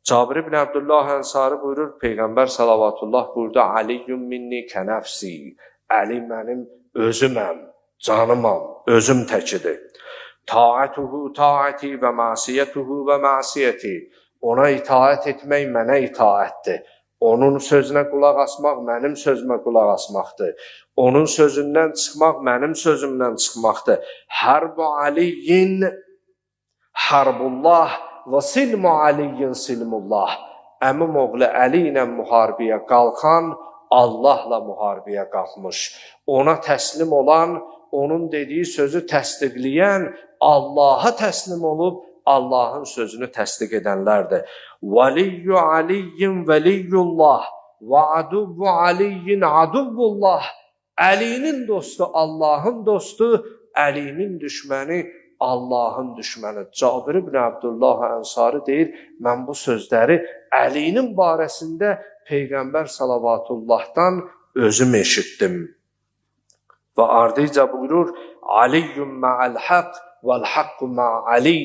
Cabir ibn Əbdullah Ənsari buyurur, Peyğəmbər salavatullah buyurdu, Aliyyun minni kənəfsi, Əli mənim özüməm, canımam, özüm təkidir. Taatuhu taati və məsiyyətuhu və məsiyyəti. Ona itaət etmək mənə itaətdir. Onun sözünə qulaq asmaq mənim sözümə qulaq asmaqdır. Onun sözündən çıxmaq mənim sözümdən çıxmaqdır. Hərbu Aliyyin harbullah və silmu Aliyyin silmullah. Əmim oğlu Əli ilə müharibəyə qalxan Allahla müharibəyə qalxmış. Ona təslim olan, onun dediyi sözü təsdiqləyən Allaha təslim olub, Allahın sözünü təsdiq edənlərdir. Vəliyyu Aliyyin vəliyyullah və aduvvu Aliyyin aduvvullah. Əlinin dostu Allahın dostu, Əlinin düşməni Allahın düşməni. Cabir ibn Abdullah Ənsari deyir, mən bu sözləri Əlinin barəsində Peyğəmbər salavatullahdan özüm eşitdim. Və ardıca buyurur, Aliyyun ma'al haqq vəl haqqu ma' Ali.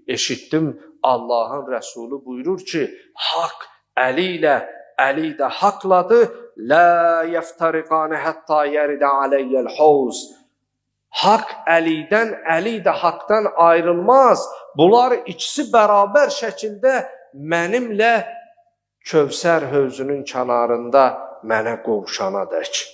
Eşitdim, Allahın Rəsulu buyurur ki, haqq Əli ilə, Əli də haqladır. La yeftariqani hətta yeridə aleyyəl havz. Haqq Əlidən, Əli də haqdan ayrılmaz. Bunlar ikisi bərabər şəkildə mənimlə Kövsər hövzünün kənarında mənə qovşana dək.